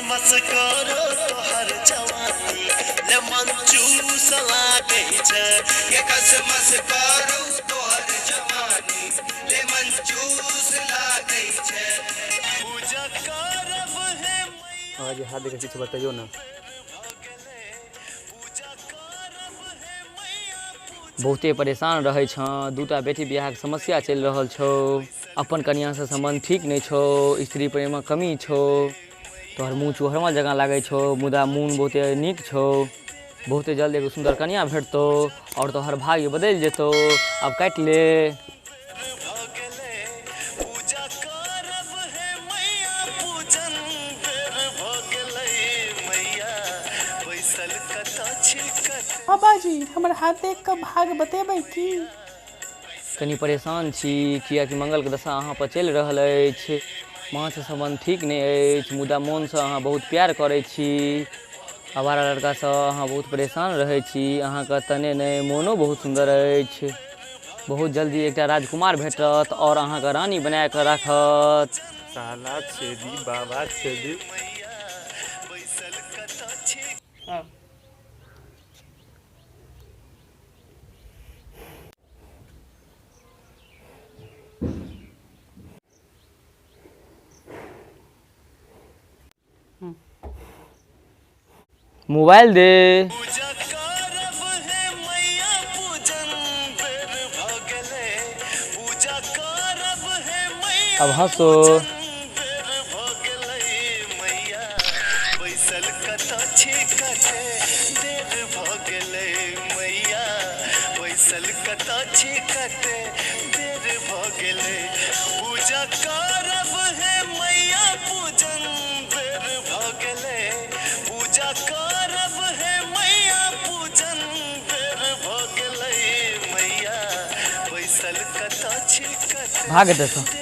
कसमस करो तोहर जवानी लेमन चूस लागै छै। के कसमस करो तोहर जवानी लेमन चूस लागै छै। पूजा करब हे मैया। बाबा जी हाथ देखै किछु बतैयौ ने। बहुते परेशान रहै छँ, दूटा बेटी बियाहके समस्या चलि रहल छौ, अपन कनिआँसँ सम्बन्ध ठीक नहि छौ, स्त्री प्रेमक कमी छौ, तोहर मुँह चूहड़मल जकाँ लागै छौ मुदा मोन बहुते नीक छौ, बहुते जल्द एगो सुन्दर कनिआँ भेटतौ आओर तोहर भाग्य बदलि जेतौ। आब काटि ले। पूजा करब हे मैया पूजन बेर भऽ गेलै मैया बैसल कतऽ छी कते। बाबाजी हमर हाथ देख कऽ भाग बतेबै की? कनि परेशान छी किएकि मंगलके दशा अहाँ पर चलि रहल अछि, माँसँ सम्बन्ध ठीक नहि अछि मुदा मोनसँ अहाँ बहुत प्यार करै छी। आवारा लड़कासँ अहाँ बहुत परेशान रहै छी, अहाँके तने नहि मोनो बहुत सुन्दर अछि। बहुत जल्दी एकटा राजकुमार भेटत आओर अहाँके रानी बना कऽ राखत। साला छेदी बाबा छेदी। मोबाइल दे। पूजा करब हे मैया पूजन बेर भऽ गेलै। पूजा करब हे मैया अब हँसो। बेर भऽ गेलै मैया बैसल कतऽ छी कते देर भऽ गेलै मैया बैसल कतऽ छी कते देर भऽ गेलै। पूजा करब हे मैया पूजन बेर भऽ गेलै। पूजा करब हे मैया पूजन बेर भऽ गेलै मैया बैसल कतऽ छी कते भाग एतऽसँ।